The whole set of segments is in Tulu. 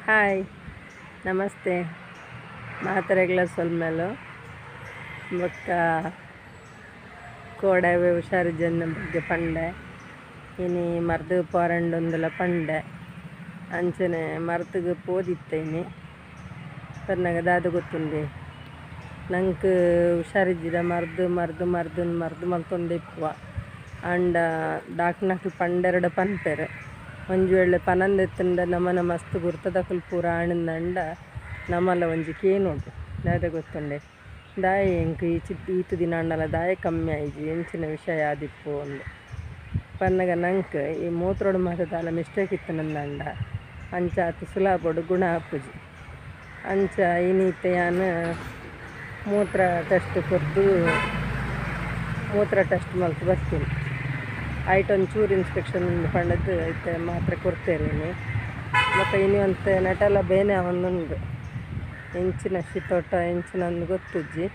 ಹಾಯ್ ನಮಸ್ತೆ. ಮಾತೆರೆಗ್ಲ ಸೊಲ್ಮೆಲು ಬೊಕ್ಕ ಕೋಡೆ ಹುಷಾರಿಜ್ಜಂದಿನ ಬಗ್ಗೆ ಪಂಡೆ ಇನಿ ಮರ್ದ್ ಪೋರಂಡುಂದುಲ ಪಂಡೆ ಅಂಚನೆ ಮರ್ದ್ಗ್ ಪೋದಿತ್ತೆ ಇನಿ ಪನ್ನಗ ದಾದ ಗೊತ್ತುಂಡೆ ನಂಕ್ ಹುಷಾರಿಜ್ಜಿಡ ಮರ್ದ್ ಮರ್ದ್ ಮರ್ದ್ ಮರ್ದ್ ಮಲ್ತೊಂದೇ ಇಪ್ಪುವ ಆಂಡ ಡಾಕ್ಟ್ನಕುಲು ಪಂಡೆರ್ಡ ಪನ್ಪೆರ್ ಒಂಜಿ ವೇಳೆ ಪನಂದೆತ್ತುಂಡ ನಮನ ಮಸ್ತ್ ಗುರ್ತದಕುಲು ಪೂರ ಆಂಡಂಡ ನಮಲ ಒಂಜಿ ಕೇನೊಡು ದಾದ ಗೊತ್ತುಂಡೆ ದಾಯೆ ಎಂಕ್ ಈತ್ ದಿನ ಆಂಡಲ ದಾಯೆ ಕಮ್ಮಿ ಆಯಿಜಿ ಎಂಚಿನ ವಿಷಯ ಆದಿಪ್ಪು ಅಂದ್ ಪನ್ನಗ ನಂಕ್ ಈ ಮೂತ್ರೊಡು ಮಾತ ದಾಲ ಮಿಸ್ಟೇಕ್ ಇತ್ತುಂಡಂಡ ಅಂಚ ಆತ್ ಸುಲಭೊಡು ಗುಣ ಆಪುಜಿ ಅಂಚ ಇನಿತ ಯಾನ್ ಮೂತ್ರ ಟೆಸ್ಟ್ ಕೊರ್ದು ಮೂತ್ರ ಟೆಸ್ಟ್ ಮಲ್ತ್ ಬರ್ತೀನಿ ಐಟ್ ಒಂಚೂರು ಇನ್ಸ್ಪೆಕ್ಷನ್ ಪಂಡದ್ ಇತ್ತೆ ಮಾತ್ರೆ ಕೊರ್ತೆರ್ ಇನಿ ಬೊಕ ಇನಿ ಒಂತೆ ನೆಟಲ ಬೇನೆ ಆವೊಂದುಂಡು ಎಂಚಿನ ಶೀತೋಟ ಎಂಚಿನ ಅಂದ್ ಗೊತ್ತುಜ್ಜಿ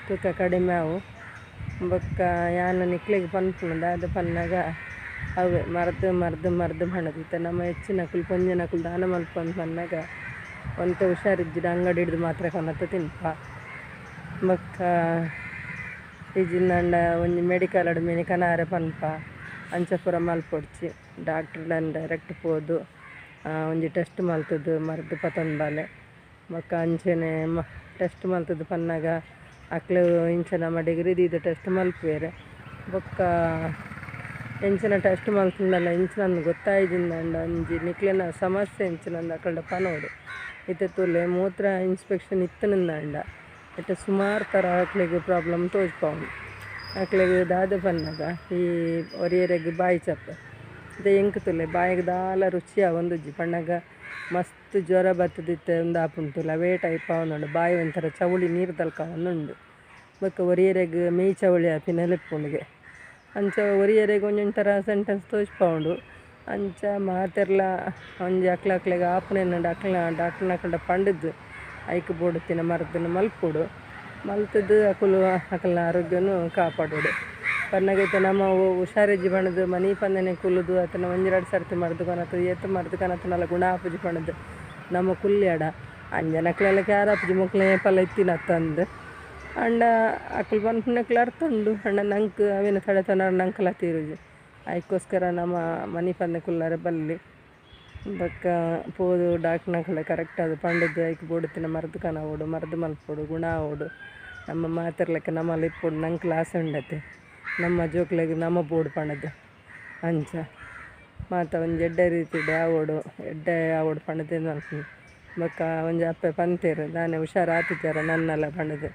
ತೂಕ ಕಡಿಮೆ ಆವು ಬೊಕ್ಕ ಯಾನ್ ನಿಕ್ಲೆಗ್ ಪನ್ಪುನು ದಾದ ಪನ್ನಗ ಅವ್ವೆ ಮರ್ದ್ ಮರ್ದ್ ಮರ್ದ್ ಪಂಡುದು ಇತ್ತೆ ನಮ ಹೆಚ್ಚಿನಕುಲು ಪೊಂಜೆನಕುಲು ದಾನ ಮಲ್ಪಂದ್ ಪನ್ನಗ ಒಂತೆ ಹುಷಾರಿಜ್ಜಿಡ ಅಂಗಡಿಡ್ದು ಮಾತ್ರೆ ಕೊನತ್ ತಿನ್ಪ ಬೊಕ್ಕ ಇಜ್ಜಿಂದಾಂಡ ಒಂಜಿ ಮೆಡಿಕಲ್ ಡ್ ಮಿನಿ ಕನಾರೆ ಪನ್ಪ ಅಂಚ ಪೂರ ಮಲ್ಪೊಡ್ಚಿ ಡಾಕ್ಟ್ರ್ಡನ್ ಡೈರೆಕ್ಟ್ ಪೋದು ಒಂಜಿ ಟೆಸ್ಟ್ ಮಲ್ತುದು ಮರ್ದ್ ಪತೊಂದು ಬಲೆ ಬೊಕ್ಕ ಅಂಚನೆ ಟೆಸ್ಟ್ ಮಲ್ತುದು ಪನ್ನಗ ಅಕ್ಲು ಇಂಚ ನಮ್ಮ ಡಿಗ್ರಿ ದೀದ್ ಟೆಸ್ಟ್ ಮಲ್ಪುವೆರ್ ಬೊಕ್ಕ ಎಂಚಿನ ಟೆಸ್ಟ್ ಮಲ್ತುಂಡಲ ಎಂಚಿನ ಗೊತ್ತಾಯಿಜಿಂದಾಂಡ ಒಂಜಿ ನಿಕ್ಲೆನ ಸಮಸ್ಯೆ ಎಂಚಿನಂದ್ ಅಕಲ್ಡ ಪನೊಡು ಇತ್ತೆ ತೂಲೆ ಮೂತ್ರ ಇನ್ಸ್ಪೆಕ್ಷನ್ ಇತ್ತುಂದಾಂಡ ಇತ್ತೆ ಸುಮಾರು ತರ ಅಕ್ಲೆಗ್ ಪ್ರಾಬ್ಲಮ್ ತೋಜ್ಪಾವುಂಡು ಅಕ್ಲೆಗ್ ದಾದ ಪನ್ನಗ ಈ ಒರಿಯೆರೆಗ್ ಬಾಯಿ ಚಪ್ಪೆ ಇತ್ತೆ ಎಂಕ್ ತೂಲೆ ಬಾಯಿಗ್ ದಾಲ ರುಚಿ ಆವೊಂದುಜ್ಜಿ ಪನ್ನಗ ಮಸ್ತ್ ಜ್ವರ ಬತ್ತುದಿತ್ತೆ ಉಂದಾಪುಂಡು ತೂಲೆ ಅವೇ ಟೈಪ್ ಆವೊಂದುಂಡು ಬಾಯಿ ಒಂಥರ ಚೌಳಿ ನೀರು ತಲ್ಕ ಆವೊಂದುಂಡು ಬೊಕ್ಕ ಒರಿಯೆರೆಗ್ ಮೆಯ್ ಚೌಳಿ ಆಪಿನೆಲ್ಲ ಇಪ್ಪುಂಡುಗೆ ಅಂಚ ಒರಿಯೆರೆಗ್ ಒಂಜೊಂಜಿ ಥರ ಸೆಂಟೆನ್ಸ್ ತೋಜ್ಪಾವುಂಡು ಅಂಚ ಮಾತೆರ್ಲ ಒಂಜಿ ಅಕ್ಲಕ್ಲೆಗ್ ಆಪುನೆನ್ ಡಾಕ್ಲ್ನ ಡಾಕ್ಟ್ರ್ನಕಲ್ಡ ಪಂಡುದು ಐಕ್ ಬೋಡಿತ್ತಿನ ಮರ್ದನ್ನು ಮಲ್ಪೊಡು ಮಲ್ತುದು ಅಕುಲು ಅಕಲ್ನ ಆರೋಗ್ಯನು ಕಾಪಾಡೊಡು ಪನ್ನಗ ಇತ್ತೆ ನಮ ಹುಷಾರಿಜ್ಜಿ ಪಂಡುದು ಮನೀಪಂದೆನೆ ಕುಲ್ಲುದು ಅತ್ತುಂಡ ಒಂಜಿ ರಡ್ಡ್ ಸರ್ತಿ ಮರ್ದ್ ಕೊನತ್ತು ಏತ್ ಮರ್ದ್ ಕನತ್ಂಡಲ ಗುಣ ಆಪುಜಿ ಪಂಡುದು ನಮ ಕುಲ್ಲಿಯಡ ಅಂಜನಕ್ಲೆಲ ಕ್ಯಾರ್ ಆಪುಜಿ ಮೊಕ್ಲೆ ಏಪಲ ಇತ್ತಿನತ್ತಂದ್ ಆಂಡ ಅಕುಲು ಪನ್ಪುನಕ್ಲ ಅರ್ಥ ಉಂಡು ಆಂಡ ನಂಕ್ ಅವೆನ್ ತಡೆತೊನರೆ ನಂಕಲ ತೀರುಜಿ ಐಕೋಸ್ಕರ ನಮ ಮನೀಪಂದೆ ಕುಲ್ಲರೆ ಬಲ್ಲಿ ಬೊಕ್ಕ ಪೋದು ಡಾಕ್ಟ್ರ್ನಕಲ್ಡ ಕರೆಕ್ಟ್ ಆದ್ ಪಂಡುದು ಐಕ್ ಬೋಡಿತ್ತಿನ ಮರ್ದ್ ಕನವೊಡು ಮರ್ದ್ ಮಲ್ಪೊಡು ಗುಣ ಆವೊಡು ನಮ್ಮ ಮಾತೆರ್ಲೆಕ ನಮಲ ಇಪ್ಪೊಡು ನಂಕ್ಲ ಆಸೆ ಉಂಡತೆ ನಮ್ಮ ಜೋಕ್ಲೆಗ್ ನಮ ಬೋಡು ಪಂಡುದು ಅಂಚ ಮಾತ ಒಂಜಿ ಎಡ್ಡೆ ರೀತಿಡ್ ಆವೊಡು ಎಡ್ಡೆ ಆವೊಡು ಪಂಡುದು ಮನ್ಪುನು ಬೊಕ್ಕ ಒಂಜಿ ಅಪ್ಪೆ ಪಂತೆರ್ ದಾನೆ ಹುಷಾರಾತಿಜರ ನನ್ನಲ ಪಂಡುದು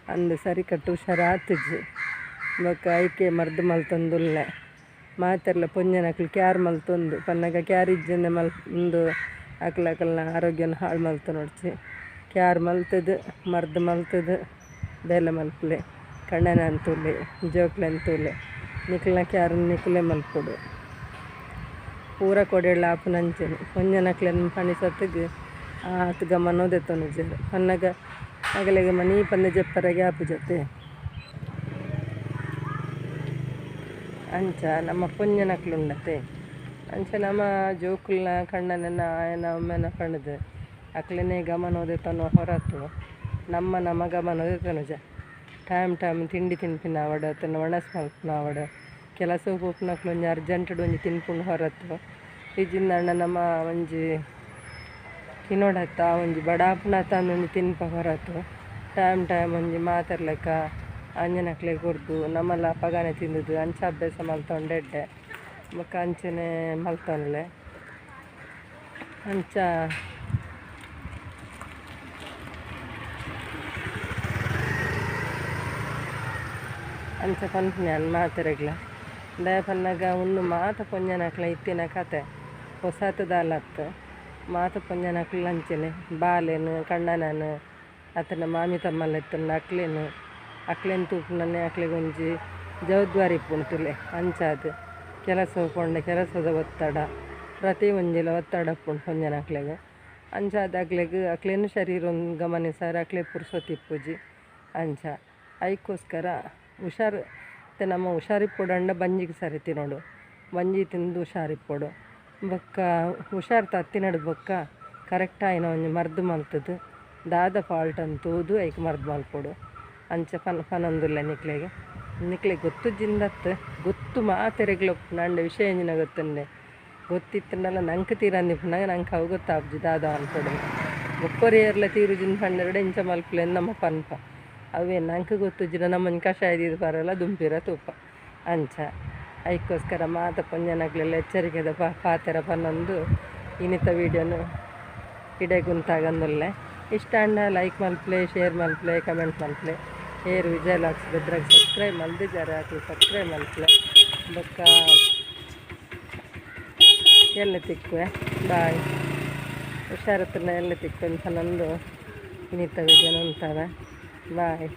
ಅಂದ್ ಸರಿಕಟ್ಟ್ ಹುಷಾರಾತಿಜಿ ಬೊಕ್ಕ ಐಕೆ ಮರ್ದ್ ಮಲ್ತೊಂದುಲ್ಲೆ ಮಾತೆರ್ಲ ಪೊಂಜೆನಕುಲು ಕ್ಯಾರ್ ಮಲ್ತೊಂದು ಪನ್ನಗ ಕ್ಯಾರ್ ಇಜ್ಜಂದೆ ಉಂದು ಅಕ್ಲಕಲ್ನ ಆರೋಗ್ಯನ್ ಹಾಳು ಮಲ್ತೊನೊಡ್ಚಿ ಕ್ಯಾರ್ ಮಲ್ತುದು ಮರ್ದ್ ಮಲ್ತುದು ಬೇಲೆ ಮಲ್ಪುಲೆ ಕಂಡನ್ಯನ್ ತೂಲೆ ಜೋಕ್ಲೆನ್ ತೂಲೆ ನಿಕಲ್ನ ಕ್ಯಾರ್ ನಿಕುಲೇ ಮಲ್ಪೊಡು ಪೂರ ಕೊಡೆಡ್ಲ ಆಪುನಂಚನೆ ಪೊಂಜೆನಕ್ಲೆನ್ ಪನಿಸತ್ಗ್ ಆತ್ ಗಮನ ದೆತ್ತೊನುಜೆರ್ ಪನ್ನಗ ಅಗಲೆಗ್ ಮನೀಪಂದೆ ಜೆಪ್ಪರೆಗೆ ಆಪುಜತೆ ಅಂಚ ನಮ್ಮ ಪೊಂಜೆನಕ್ಲು ಉಂಡತೆ ಅಂಚ ನಮ ಜೋಕುಲ್ನ ಕಂಡನೆನ ಆಯನ ಅಮ್ಮೆನ ಪಂಡುದು ಅಕ್ಲೆನೆ ಗಮನ ದೆತ್ತೊನುವ ಹೊರತು ನಮ್ಮ ನಮ ಗಮನ ದೆತ್ತೊನುಜ ಟೈಮ್ ಟೈಮ್ ತಿಂಡಿ ತಿನ್ಪಿನಾವಡ್ ಅತ್ತುಂಡ ವಣಸ್ ಮಲ್ಪುನಾವಡ್ ಕೆಲಸ ಪೋಪುನಕುಲು ಒಂಜಿ ಅರ್ಜೆಂಟ್ ಒಂಜಿ ತಿನ್ಪುನ ಹೊರತು ಇಜ್ಜಿಂದಾಂಡ ನಮ ಒಂಜಿ ತಿನೊಡತ್ತ ಒಂಜಿ ಬಡಾಪುನತ ಒಂಜಿ ತಿನ್ಪ ಹೊರತು ಟೈಮ್ ಟೈಮ್ ಒಂಜಿ ಮಾತೆರ್ಲೆಕ ಅಂಜನಕ್ಲೆಗ್ ಕೊರ್ದು ನಮಲ ಅಪಗನೆ ತಿಂದುದು ಅಂಚ ಅಭ್ಯಾಸ ಮಲ್ತೊಂಡ ಎಡ್ಡೆ ಬೊಕ ಅಂಚನೆ ಮಲ್ತೊನ್ಲೆ ಅಂಚ ಅಂಚ ಪನ್ಪುನಿ ಯಾನ್ ಮಾತೆರೆಗ್ಲ ದಾಯೆ ಪನ್ನಗ ಉಂದು ಮಾತ ಪೊಂಜೆನಕ್ಲ್ನ ಇತ್ತಿನ ಕತೆ ಪೊಸತ್ ದಾಲ ಅತ್ತ್ ಮಾತ ಪೊಂಜೆನಕುಲು ಅಂಚನೆ ಬಾಲೆನ್ ಕಂಡನನ್ ಅತ್ತುಂಡ ಮಾಮಿ ತಮ್ಮಲ್ಲ ಇತ್ತುಂಡ ಅಕ್ಲೆನ್ ಅಕ್ಲೆನ್ ತೂಪುನನೆ ಅಕ್ಲೆಗ್ ಒಂಜಿ ಜವಾಬ್ದಾರಿ ಇಪ್ಪುಂಡು ತೂಲೆ ಅಂಚಾದ್ ಕೆಲಸ ಪೋಂಡ ಕೆಲಸದ ಒತ್ತಡ ಪ್ರತಿ ಒಂಜಿಲ ಒತ್ತಡ ಇಪ್ಪುಂಡು ಪೊಂಜೆನಕ್ಲೆಗ್ ಅಂಚಾದ್ ಅಕ್ಲೆಗ್ ಅಕ್ಲೆನ ಶರೀರನ್ ಗಮನಿಸಾರೆ ಅಕ್ಲೆಗ್ ಪುರ್ಸೊತ್ತು ಇಪ್ಪುಜಿ ಅಂಚ ಐಕೋಸ್ಕರ ಹುಷಾರು ಇತ್ತೆ ನಮ ಹುಷಾರಿಪ್ಪೊಡಂಡ ಬಂಜಿಗ್ ಸರಿ ತಿನೊಡು ಬಂಜಿ ತಿಂದು ಹುಷಾರಿಪ್ಪೊಡು ಬೊಕ್ಕ ಹುಷಾರು ತತ್ತಿನಡ್ ಬೊಕ್ಕ ಕರೆಕ್ಟ್ ಆಯಿನ ಒಂಜಿ ಮರ್ದ್ ಮಲ್ತುದು ದಾದ ಫಾಲ್ಟ್ ಅಂದ್ ತೂದು ಐಕ್ ಮರ್ದ್ ಮಲ್ಪೊಡು. ಅಂಚ ಪನ್ ಪನೊಂದುಲ್ಲೆ ನಿಕ್ಲೆಗ್. ನಿಕ್ಲೆಗ್ ಗೊತ್ತುಜ್ಜಿಂದತ್ತ್ ಗೊತ್ತು ಮಾತೆರೆಗ್ಲ ಉಪ್ಪುಂಡು ಆಂಡ ವಿಷಯ ಎಂಚಿನ ಗೊತ್ತುಂಡೆ. ಗೊತ್ತಿತ್ತ್ಂಡಲ ನಂಕ್ ತೀರಂದಿಪ್ಪುನಗ ನಂಕ್ ಅವು ಗೊತ್ತಾಪುಜಿ ದಾದ ಮನ್ಪೊಡು. ಬೊಕ್ಕೊರಿಯರ್ಲ ತೀರುಜಿಂದ್ ಪಂಡೆರ್ಡ ಇಂಚ ಮಲ್ಪುಲೆಂದ್ ನಮ ಪನ್ಪ. ಅವ್ವೆ ನಂಕ್ ಗೊತ್ತುಜ್ಜಿಡ ನಮನ್ ಕಷಾಯ ದೀದ್ ಪರಲ ದುಂಪಿರ ತೂಪ. ಅಂಚ ಐಕೋಸ್ಕರ ಮಾತ ಪೊಂಜನಕ್ಲೆಲ ಎಚ್ಚರಿಕೆದ ಪಾತೆರ ಪನೊಂದು ಇನಿತ ವೀಡಿಯೋನು ಇಡೆಗ್ ಉಂತಾಗಂದುಲ್ಲೆ. ಇಷ್ಟ ಆಂಡ ಲೈಕ್ ಮಲ್ಪುಲೆ, ಶೇರ್ ಮಲ್ಪುಲೆ, ಕಮೆಂಟ್ ಮಲ್ಪುಲೆ. ಏರ್ ವಿಜಯ ವ್ಲಾಗ್ಸ್ ಬೆದ್ರಗ್ ಸಬ್ಸ್ಕ್ರೈಬ್ ಮಲ್ದಿಜಾರ್ ಅಕ್ಲ್ ಸಬ್ಸ್ಕ್ರೈಬ್ ಮಲ್ಪುಲೆ. ಬೊಕ್ಕ ಎಲ್ಲೆ ತಿಕ್ಕುವೆ. ಬಾಯ್. ಹುಷಾರತ್ನ ಎಲ್ಲೆ ತಿಕ್ಕುವೆ ಪನೊಂದು ಇನಿತ ವಿಡಿಯೋನ ಉಂತಾವೆ. ಬಾಯ್.